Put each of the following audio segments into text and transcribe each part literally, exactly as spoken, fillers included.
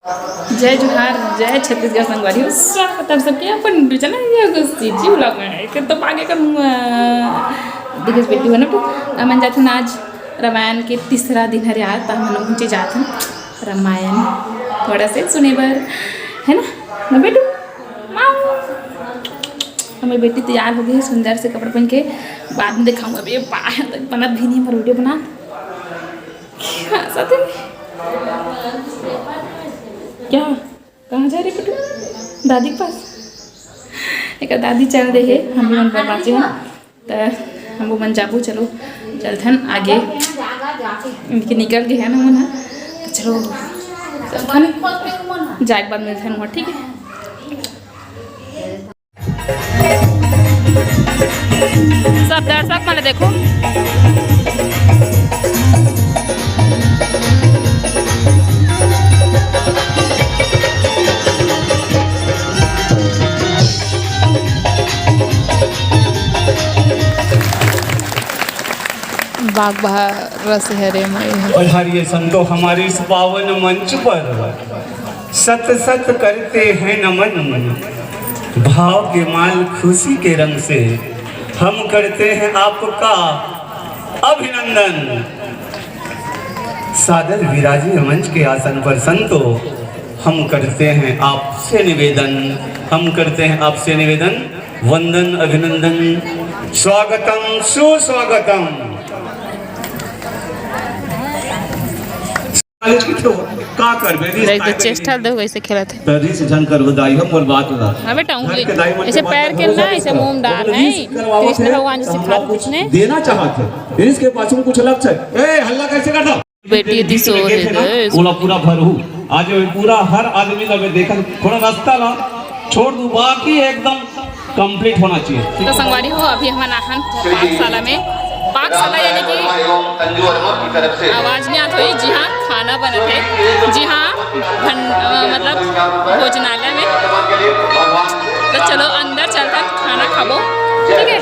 जय जोहार, जय छत्तीसगढ़ संगवारी हो, स्वागत है आप सबके अपन YouTube channel ये CG vlog में। एक तो आगे कर, अ, देखिस बेटी बना तो हमन जाथन आज रामायण के तीसरा दिन हरे आज, त हमन पहुँचे जाथन रामायण थोड़ा से सुने बर, है ना, ना बेटू? माऊ। हमर बेटी तैयार हो गई है सुंदर से कपड़ा पहन के, बाद में दिखाऊँ। अब ये पा-, बनत भी नहीं, हमर वीडियो बना। क्या साथ में? क्या? कहाँ जा रहे बेटू? दादी के पास। एक दादी चल दे है, हम मन बर बाचे हैं। त हम मन जाबो, चलो चलथन आगे। इनके निकल गए हैं ना मन ह। त चलो, चलथन। जाए के बाद मिलथन वहाँ, ठीक है? सब दर्शक मन देखो। बाग बहार से हरे मई है। पधारिए संतो हमारे इस पावन मंच पर। सत सत करते हैं नमन, भाव के माल खुशी के रंग से हम करते हैं आपका अभिनंदन। सादर विराजिए मंच के आसन पर संतो, हम करते हैं आपसे निवेदन, हम करते हैं आपसे निवेदन, वंदन, अभिनंदन, स्वागतम, सुस्वागतम। कॉलेज के तो का करबे, रिस देख, तो काहे चेष्टा देख, कैसे खेलत है। तो रिस झन करबो दाई, हम मोर बात ला। हाँ बेटा, उंगली घर के दाई मन ऐसे के बात पैर के ना, ऐसे मुंह डाल, रिस नहीं, करवावत कृष्ण है, भगवान जी तो हम सिखाते कुछ ने। देना चाहत है, रिस के पाछू में कुछ लक्ष्य है। ए, हल्ला कैसे करता? बेटी दी सो है, देखे ना, दे। ओला पूरा भरहू। आज ये पूरा हर आदमी ला मैं देखन, थोड़ा रास्ता ला छोड़ दूं, बाकी एकदम complete होना चाहिए। तो संगवारी हो, अभी हमन आहन पाकशाला में। पाकशाला यानी कि आवाज नहीं आत होही, जिहाँ खाना बनत है, जिहाँ भन-, अ, मतलब भोजनालय में। तो चलो अंदर चलथन, खाना खाबो, ठीक है?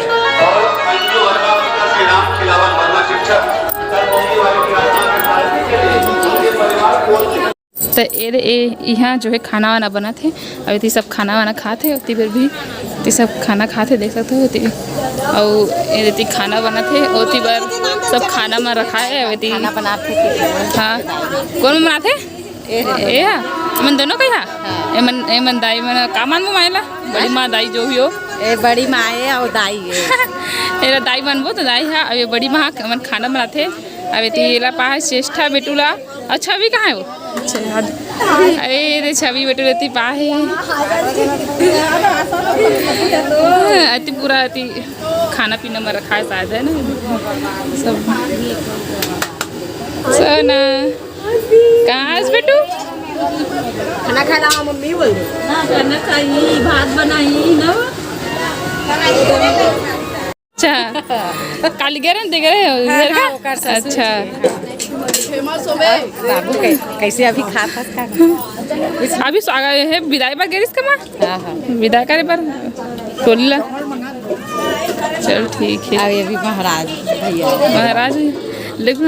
त ए, ए, इहाँ जो है खाना वाना बनत हे, अउ एती सब खाना वाना खात हे, ओती बर भी, एती सब खाना खात हे, देख सकत हो, ओती, अउ एती खाना बनत हे, ओती बर सब खाना म रखा हे, अउ एती खाना बनात हे। हाँ, कोन बनात हे? ए, ए, हा? एमन दोनों का हा? हाँ। एमन, एमन दाई मन, का मान मायला? बड़ी माँ दाई जो भी हो। ए, बड़ी माँ ए अउ दाई ए। एला दाई मानबो तो दाई हा, अउ ये बड़ी माँ एमन खाना बनात हे, अउ एती एला पाहे चेष्टा बेटू ला, अच्छा, अभी कहाँ है वो? अच्छा, याद। अरे रे, छवि बेटू रहती पा है। अति पूरा अति खाना पीना में रखा है शायद, है ना? सब। सोना। कहाँ है बेटू? खाना खाना मम्मी बोल दो। ना, खाना खाई, भात बनाई ना। अच्छा, काली गे रहे, देख रहे हो हाँ, इधर का? हाँ, ओकर ससुर अच्छा। जी। फेमस होबे। बाबू कै-, कैसे अभी खात हस खाना? अभी स्वागत है, विदाई बर गेरिस का माँ? हाँ, हाँ। विदाई करे बर टोली ला। चल ठीक है। अभी, अभी महाराज भैया। महाराज लेकिन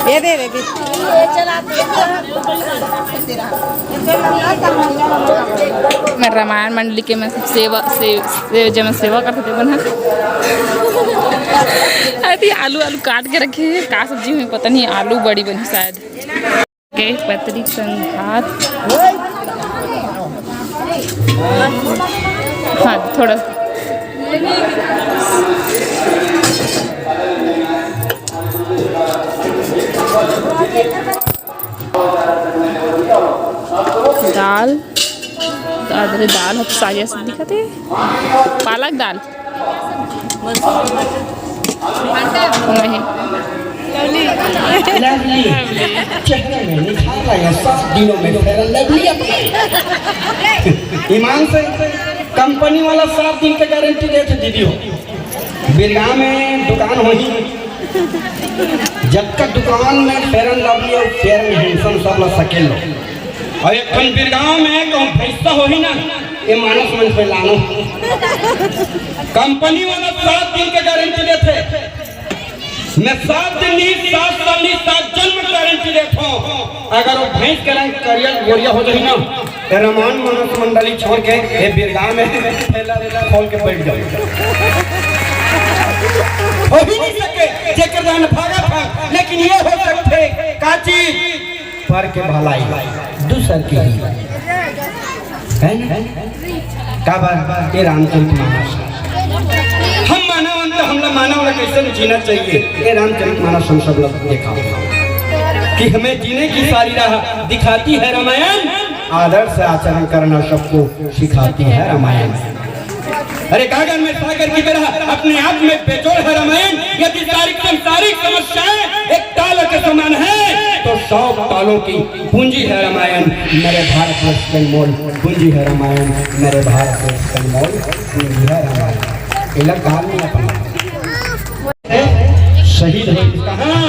ये दे दे, दे। मैं रामायण मंडली के मैं सब सेवा, से, से, जब मैं सेवा करते थे बना। अरे आलू, आलू काट के रखे हैं, का सब्जी में पता नहीं, आलू बड़ी बनी शायद। के पतरी संघात। हाँ, थोड़ा सा। दाल, दाल, दाल ह साग जैसे दिखत हे, पालक दाल। नहीं। लवली, चेहरे में निखार आया, सात दिनों में फेयर लवली अपने। ईमान से। कंपनी वाला सात दिन के गारंटी देथे दीदी हो। बिरगांव में दुकान होही, जतका दुकान में Fair and Lovely अउ Fair and Handsome सब ला सकेल लो। अउ एक ठन बिरगांव में कहूँ भैंसा होही ना, ये मानस मन पे लानो। कंपनी वाला सात दिन के गारंटी देथे, मैं सात दिन नहीं, सात साल नहीं, सात जन्म गारंटी देथों। अगर वो भैंस के रंग करिया गोरिया हो जाही ना, ए रामायण मानस मंडली छोड़ के ए बिरगांव में ठेला वेला खोल के बैठ जाओ। हो ही नहीं सके, जेकर जान भागा था, लेकिन ये हो सकथे का चीज? पर के भलाई, दूसर के ही, है ना? काबर? ये रामचरित मानस। हम मानव अंत, हमला मानव ला कैसे जीना चाहिए, ये रामचरित मानस हम सब लोग देखा कि हमें जीने की सारी राह दिखाती है रामायण। आदर से आचरण करना सबको सिखाती है रामायण। अरे गगन में सागर की तरह अपने आप में बेजोड़ है रामायण। यदि सारी सांसारिक समस्याएं एक ताल के समान है, तो सौ तालों की पूंजी है रामायण, मेरे भारतवर्ष के अनमोल पूंजी है रामायण, मेरे भारतवर्ष के अनमोल पूंजी है रामायण। इला काल में अपना शहीद हो। कहाँ?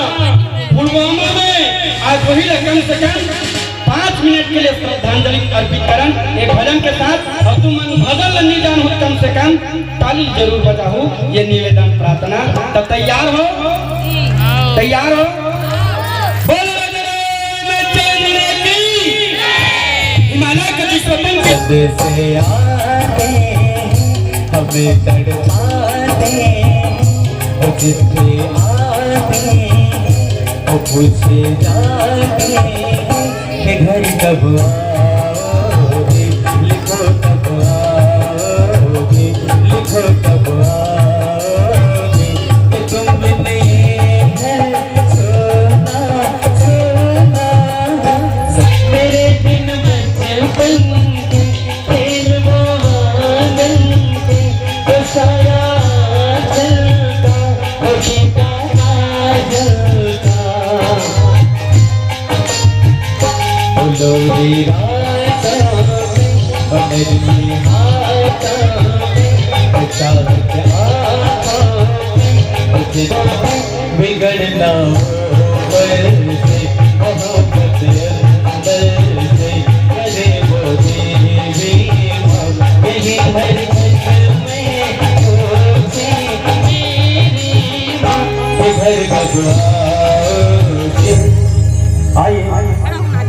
पुलवामा में। आज वही ला कम से कम पाँच मिनट के लिए श्रद्धांजलि अर्पित करन एक भजन के साथ। और तुम मन भजन ला नहीं जान हो, कम से कम ताली जरूर बजाहू, ये निवेदन प्रार्थना। तो तैयार हो? तैयार हो? बोलो राजा रामचंद्र की। हिमालय का जिस वतन के कब से आते हमें तड़पाते, वो जितने आते वो पूछे जाते, कि घर कब आओगे, लिखो कब आओगे, लिखो कब आओगे, कि तुमने घर छोड़ना, छोड़ना। मेरे बिन बचपन के खेल वो आंगन के, वो सारा चलता, वो जीता जलता। ओ लोरी रातों में, ओ नरमी हाथों में, ओ चाहत आँखों में, ओ जितना बिगड़ना ऊपर से, मोहब्बत अंदर से, करे वो देवी माँ, यही धड़कन में सोचे मेरी माँ, ये घर कब आओगे। आइए,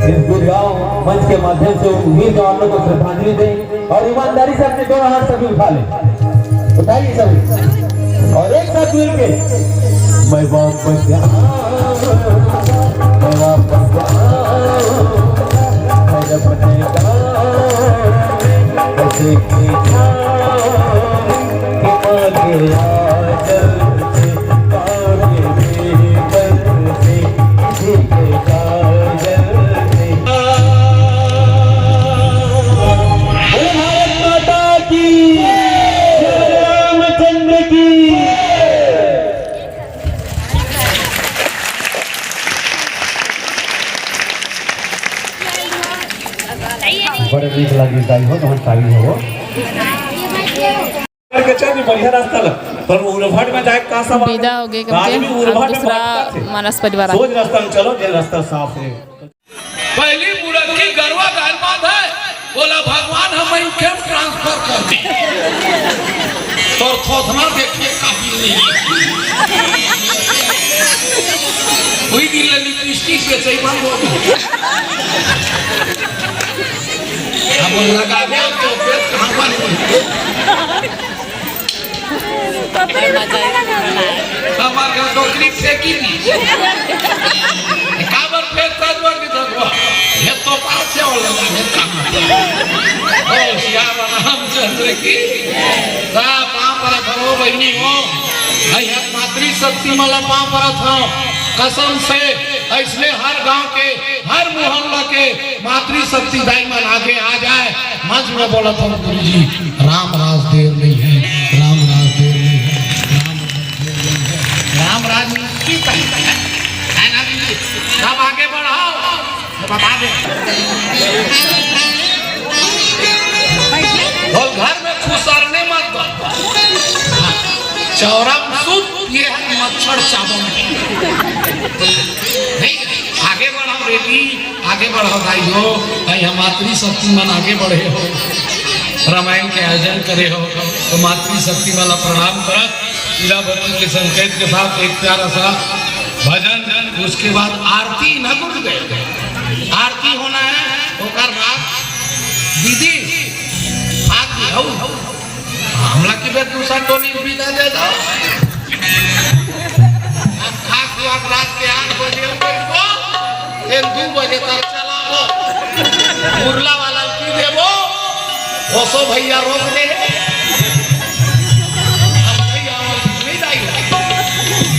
इस गुरगांव मंच के माध्यम से उन वीर जवानों को श्रद्धांजलि दें और ईमानदारी से अपने दोनों हाथ सभी उठा लें। उठाइए सभी और एक साथ मिल के, मैं वापस आऊं, मैं वापस आऊं, मैं अपने गाँव में, ऐसे की छाँव में, कि माँ के आंचल से, गाँव के भीतर से, किसी के काजल से। बोलो भारत माता की, श्री रामचंद्र की। बड़े नीक लगी दाई हो, तोहर ताली हो। करके चल भी बढ़िया रास्ता ला, पर उलभट में जाए का सब विदा हो गए, क्योंकि आदमी हम उलभट में दूसरा भटकत हे। मानस परिवार आ सोज रास्ता में चलो, जे रास्ता साफ हे। पहली मुड़क्की गरवा गाय बांध है, बोला भगवान हम इनके ट्रांसफर कर दे। तोर थोथना देखे काबिल नहीं। वही दिन ले लिपस्टिक बेचई बंद हो गई। अब लगा दे तो फिर कहाँ बंद हो? हमार घर डोकरी फेंकी दी। काबर फेंकता दुआ की तरफ? ये तो पास से और लगा दे कहाँ? ओ सिया रामचंद्र की। ता पाँव परत हो बहिनी हो। भैया मातृशक्ति मला पाँव परत हो। कसम से ऐसने हर गांव के, हर मोहल्ला के मातृशक्ति दाई मन आगे आ जाए। मंच में बोलत हन गुरु जी, राम राज देर नहीं है, राम राज देर नहीं है, राम राज देर नहीं है। राम राज की पहल है, है ना जी? सब आगे बढ़ाओ, सब आगे। और घर में खुश चौरा में सुत, ये है मच्छर चाबो में। नहीं, आगे बढ़ो बेटी, आगे बढ़ो भाई हो, भाई हम मातृ शक्ति मन आगे बढ़े हो, रामायण के आयोजन करे हो, तो मातृ शक्ति वाला प्रणाम करत, पीला बत्ती के संकेत के साथ एक प्यारा सा भजन, उसके बाद आरती ना गुरुदेव, आरती होना है, ओकर बाद दीदी, आरती हो। हमला की बे दूसरा टोली बिदा दे दो। हम खा खुआ के रात के आठ बजे उठबो, फिर दू बजे तक चलाबो। उरला वाला की देबो, ओसो भैया रोक दे। हम भैया नहीं जाई।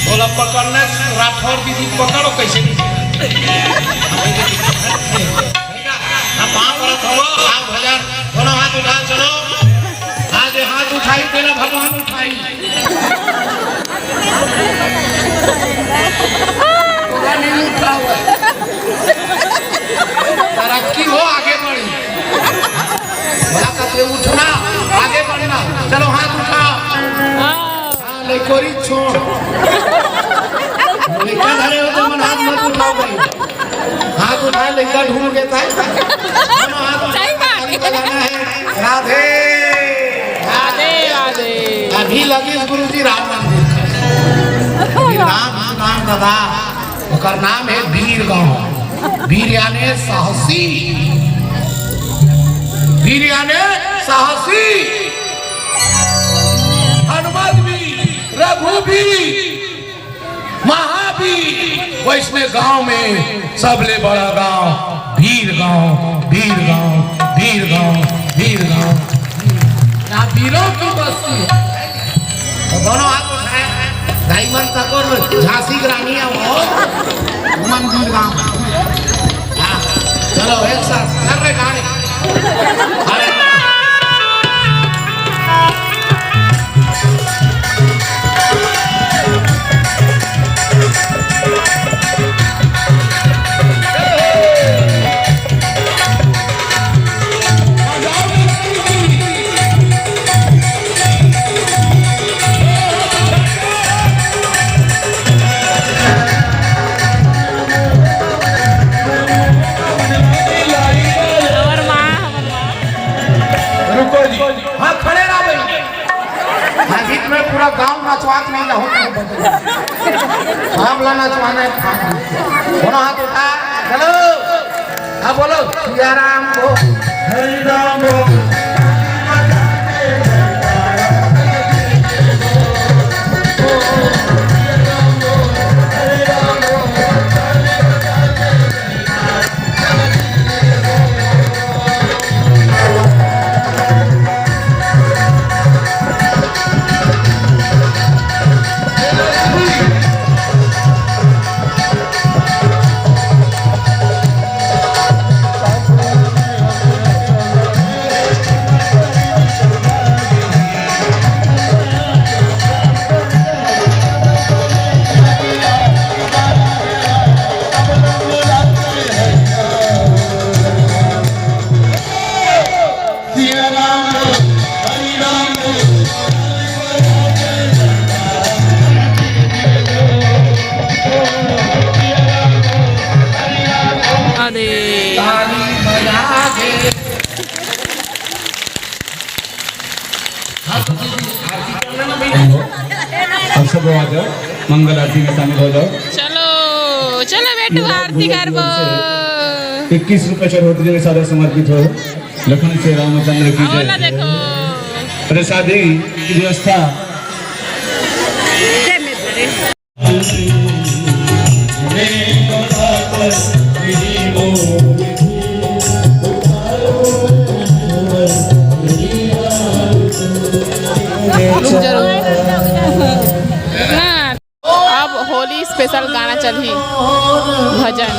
तोला पकड़ना राठौर दीदी पकड़ो, कैसे नहीं? भैया, हम पाँव पड़त हवो, आओ भजन, दोनों हाथ उठा, चलो। आज हाथ उठाई, तेला भगवान उठाई। तोला नहीं उठाओ। तरक्की हो, आगे बढ़ी। बोला कहते उठना, आगे बढ़ना। चलो हाथ उठाओ। हाँ, लेकोरी छोड़। लइका धरे हो तो मन हाथ मत उठाओ भाई। हाथ उठाए, लइका ढूंढ के ताए। दोनों हाथ उठाए, सही बात। ताली बजाना है। राधे। राधे, राधे। अभी लगिस गुरुजी राम मंदिर। अभी राम, राम दादा, ओकर नाम है वीर गांव। वीर यानी साहसी। वीर यानी साहसी। हनुमत वीर, रघुवीर, महावीर, वैसने गांव में सबले बड़ा गांव वीर गांव, वीर गांव, वीर गांव, वीर गांव। यहाँ वीरों की बस्ती है। तो दोनों हाथ उठाए, डायमंड तक और झांसी की रानी है वो, मन वीर गांव। हाँ, चलो एक साथ कर रहे गाने। रुको जी, हाँ, खड़े रहो भाई। हाँ, बीच में पूरा गांव नचवा के नहीं जाओ। सब ला नचवाना है। दोनों हाथ उठा, चलो। हाँ, बोलो, सिया राम बोल, हरि राम बोल। अरे। आप सब आ जाओ, मंगल आरती में शामिल हो जाओ। चलो, चलो बेटू, आरती करबो। इक्कीस रुपए चढ़ोतरी में सादर समर्पित हो। लखन से रामचंद्र की जय। देखो। प्रसादी की व्यवस्था। अब होली स्पेशल गाना चलही, भजन।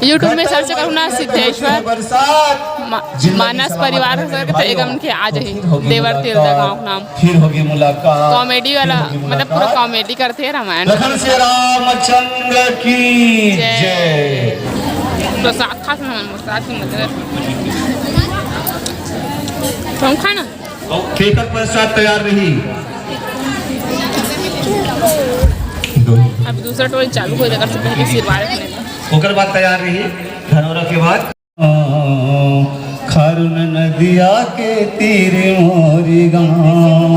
YouTube में search करूँ ना, सिद्धेश्वर मा-, मानस परिवार हो सके, तो एक हमन के आ जाही। देवर तेलदा गाँव नाम। फिर होगी मुलाकात, comedy वाला, फिर होगी मतलब, पूरा मुलाकात। Comedy करथे रामायण। लखन से रामचंद्र की जय। जय। प्रसाद खास ना, प्रसाद की मतलब। तुम खाना। केकर प्रसाद तैयार रही? अब दूसरा टोली चालू हो जाएगा, सबसे पहले आशीर्वाद लेने का। ओकर बाद तैयार रही, धनौरा के बाद। खारुन नदिया के तीर मोरी गाँव,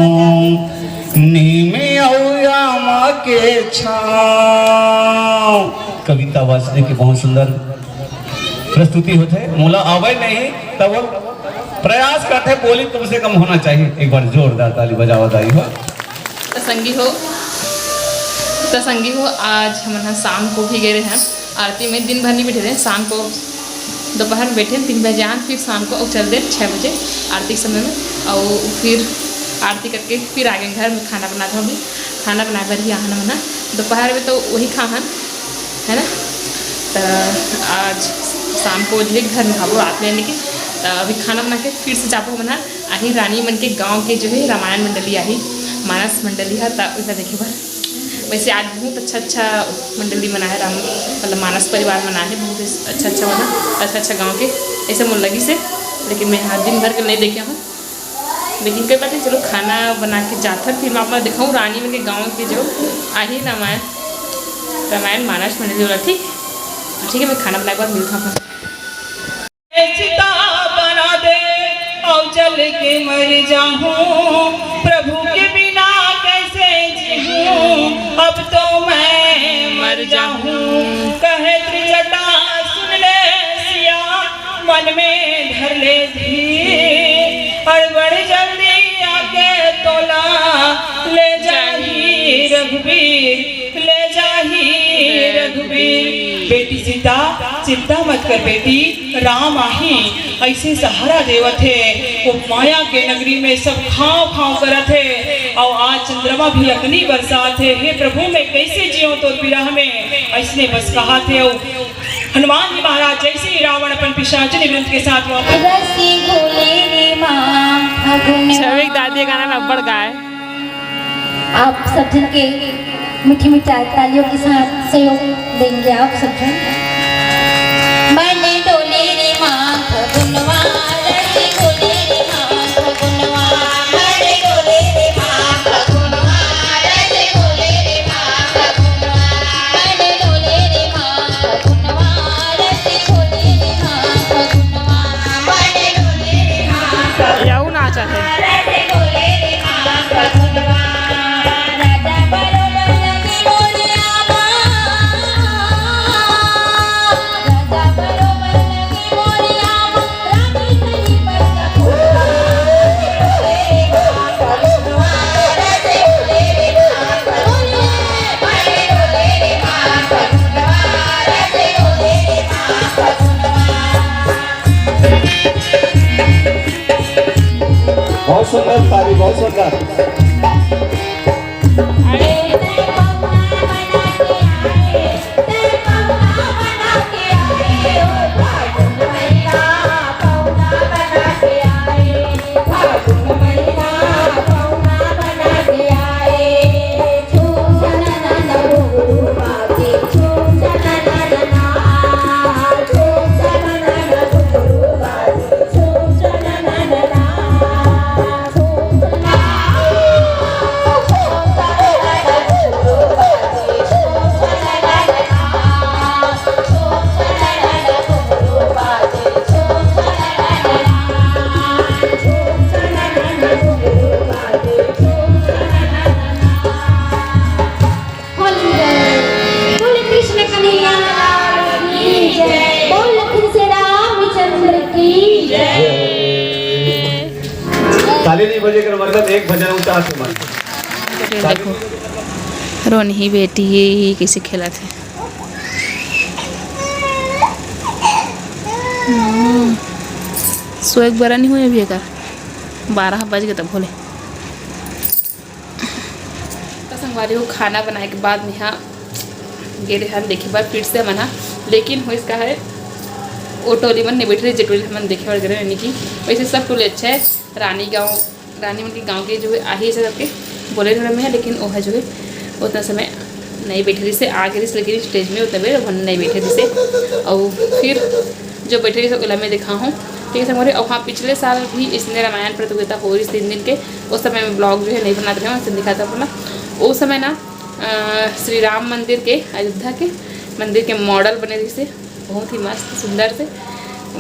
नीम अउ आमा के छाँव। कविता वाचने के बहुत सुंदर प्रस्तुति होथे। मोला आवय नहीं, तब प्रयास करथे, बोली कम से कम होना चाहिए। एक बार जोरदार ताली बजावा दाई हो। त संगी हो, त संगी हो, आज हमन ह शाम को भी गे रहेन आरती में, दिन भर नहीं बैठे रहे, शाम को दोपहर में बैठे तीन बजे आन, फिर शाम को अउ चल दे छः बजे आरती के समय में, अउ फिर आरती करके फिर आ गए घर में, खाना बनात होगी। खाना बनाए बर ही आहन हमन ह। दोपहर में तो वही खाहन, है ना? त आज शाम को जो है घर में खाबो, रात में, लेकिन त अभी खाना बना के फिर से जाबो हमन ह। आही रानी मन के गांव के जो है रामायण मंडली आही, मानस मंडली ह, त ओला देखे बर। वैसे आज बहुत अच्छा अच्छा मंडली मना है राम, मतलब मानस परिवार मना है, बहुत अच्छा अच्छा, मतलब अच्छा अच्छा गांव के, ऐसे मोर लगी से। लेकिन मैं यहाँ दिन भर के नहीं देखे हूँ, लेकिन कई बात नहीं, चलो खाना बना के जाथन, फिर मैं आपको दिखाऊँ रानी मन के गाँव के जो आही रामायण, रामायण मानस मंडली वाला, ठीक? तो ठीक है, मैं खाना बनाए के बाद मिलता हूँ। चिता बना दे, अउ जल के मर जाहूँ, प्रभु के बिना कैसे जीहूँ, अब तो मैं मर जाहूँ। कहे त्रिजटा सुन ले सिया, मन में धर ले धीर, अउ बड़ जल्दी आके तोला ले जाही रघुबीर, ले जाही रघुबीर। बेटी सीता, चिंता मत कर बेटी, राम आही, ऐसे सहारा देवत हे। वो माया के नगरी में सब खांव खांव करत हे, अउ आज चंद्रमा भी अग्नि बरसात हे। हे प्रभु, मैं कैसे जियों तोर बिरह में? ऐसने बस कहाथे। अउ हनुमान जी महाराज जैसे ही रावण अपन पिशाचिनी वृंद के साथ वापस रसी घोले रे माँ फगुन। छविक दादी ये गाना ला अब्बड़ गाए। आप सब जन के मीठी मीठी तालियों के साथ सहयोग देंगे आप सब जन। मन डोले रे माँ फगुनवा, रस घोले रे माँ फगुनवा, मन डोले रे माँ फगुनवा, रस घोले रे माँ फगुनवा, मन डोले रे माँ फगुनवा, रस घोले रे माँ फगुनवा, मन डोले रे माँ फगुनवा। यहू नाच है। बहुत सुंदर ताली, बहुत सुंदर। बोल कृष्ण कन्हैया लाल की जय। बोल लखन से रामचंद्र की जय। ताली नहीं बजे कर मतलब एक भजन ऊंचा हाथ से मार। ये देखो, रोनही बेटी ये, ये कैसे खेलत हे। हम्म, सोए के बेरा नहीं हुए अभी एकर, बारह बज गए तब भोले। तो संगवारी हो, खाना बनाए के बाद मेहा गे रेहन देखे बर फिर से हमन ह लेकिन होइस का है, वो टोली मन नहीं बैठ रही, जे टोली हमन देखे बर गे रहेन, यानी कि वैसे सब टोली अच्छा है। रानी गांव, रानी मन के गांव के जो है, आही ऐसा करके बोले रहे मैं, लेकिन वो है जो है, उतना समय नहीं बैठे रहिस, आ गे रहिस, लेकिन स्टेज में उतना बेर हमन नहीं बैठे रहिस। और फिर जो बैठे रहिस, ओला मैं देखा हूँ, ठीक है संगवारी। और हाँ, पिछले साल भी इसने रामायण प्रतियोगिता हो रही तीन दिन के, उस समय मैं ब्लॉग जो है नहीं बनाते रहे, उस दिन दिखाता बोला। उस समय ना, अ, श्री राम मंदिर के, अयोध्या के मंदिर के मॉडल बने रहिस, बहुत ही मस्त सुंदर से।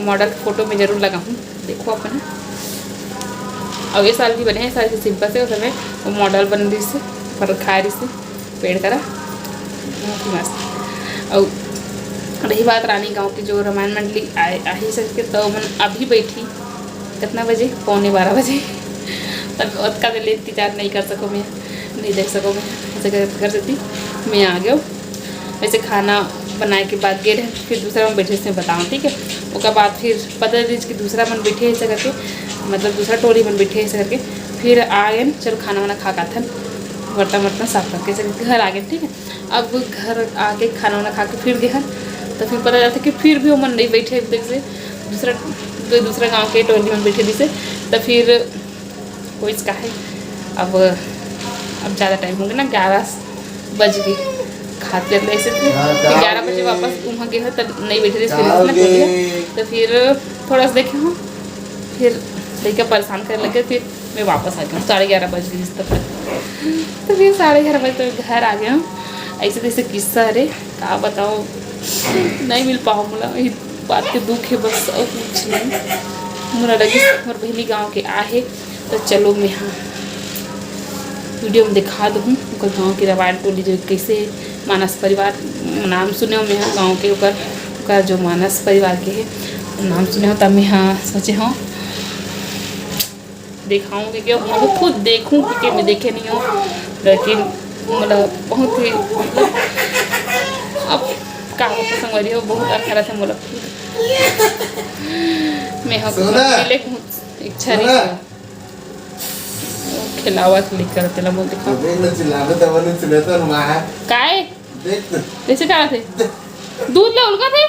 मॉडल के फोटो में जरूर लगाहूँ, देखो अपन। और ये साल भी बने हैं, साल के सिंपल से, उस समय वो मॉडल बन रहिस, पर खाए रहिस पेड़ करा, बहुत ही मस्त। और रही बात रानी गांव की, जो रामायण मंडली आए, आही सके, तो मन अभी बैठी, कितना बजे, पौने बारह बजे तक, ओतका देर ले इंतजार नहीं कर सको मैं, नहीं देख सको मैं, ऐसे कर, कर सकती। मैं आ गया। वैसे खाना बनाए के बाद गे रहे, फिर दूसरा मन बैठे से बताओ, ठीक है। ओकर बाद फिर पता चलिस कि दूसरा मन बैठे ऐसे करके, मतलब दूसरा टोली मन बैठे ऐसे करके, फिर आ गए, चलो खाना वाना खा के आथन, बर्तन वर्तन साफ करके ऐसे करके घर आ गए, ठीक है। अब घर आके खाना वाना खा के फिर गे हन, तो फिर पता चलता कि फिर भी वो मन नहीं बैठे अभी तक से, दूसरा, कोई दूसरा गांव के टोली मन बैठे दिसे, तो फिर कोई का है। अब, अब ज़्यादा टाइम हो गया ना, ग्यारह बज गए, खाते रहते ऐसे थे। हाँ, फिर ग्यारह बजे वापस वहाँ गए हो, तब नहीं बैठे रहे, फिर ना बोलिए। तो फिर थोड़ा सा देखे हूँ, फिर लड़का परेशान करने लगे, फिर मैं वापस आ गया हूँ, साढ़े ग्यारह बज गए तब तक। तो फिर साढ़े ग्यारह बजे तो घर आ गया हूँ। ऐसे तैसे किस्सा, अरे का बताओ, नहीं मिल पाओ मोला, ये बात के दुख है बस, और कुछ नहीं। मोला लगी मोर बहिनी गांव के आहे, तो चलो मैं हाँ वीडियो में दिखा दूँ ओकर गांव के रामायण टोली, जो कैसे मानस परिवार, नाम सुने हो मैं हाँ गांव के, ओकर, ओकर जो मानस परिवार के है नाम सुने हो, तब मैं हाँ सोचे हूँ दिखाऊंगी, क्यों मैं खुद देखूंगी कि मैं देखे नहीं हूँ, लेकिन मतलब बहुत ही, मतलब अब का होता संगवारी हो, बहुत अच्छा रहता मोला खुद। मैं हाँ सोना। बहुत इच्छा नहीं सोना। खिलावा के लेकर तेला बोल दिखा। देख ना, चिल्लाना तो मैंने सुना था ना, माँ। काय? देख तो। कैसे का थे? दूध ले उलगा थे?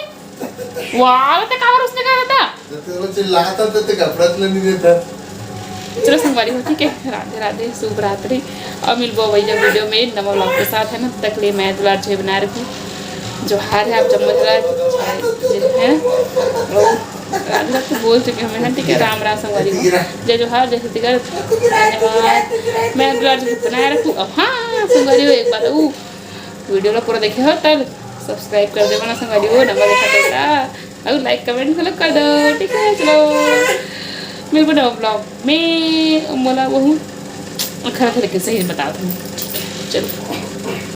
वाह, ते काबर उसने कहा था? तो तू चिल्लाता तो ते घबरात नहीं देता। चलो संगवारी हो, ठीक है, राधे राधे, शुभ रात्रि, और मिलबो भैया वीडियो में नवा ब्लॉग के साथ, है ना। तक ले मैं दुलार जो है बनाए रखूँ, जोहार है आप जम्मो जला, है ना। राधे राधे तो बोल चुके हैं, ठीक है। राम राम संगवारी हो, जय जोहार, जय छत्तीसगढ़, धन्यवाद। मैं दुलार जो है बनाए रखूँ। अब हाँ संगवारी हो, एक बात वो वीडियो ला पूरा देखे हो तब सब्सक्राइब कर देबो ना संगवारी हो, नंबर देखा तो का, और लाइक कमेंट घलो कर दो, ठीक है। चलो मिलबो नवा ब्लॉग में, मोला वहू खड़ा खड़ा के सही बताओ तुम, ठीक है, चलो।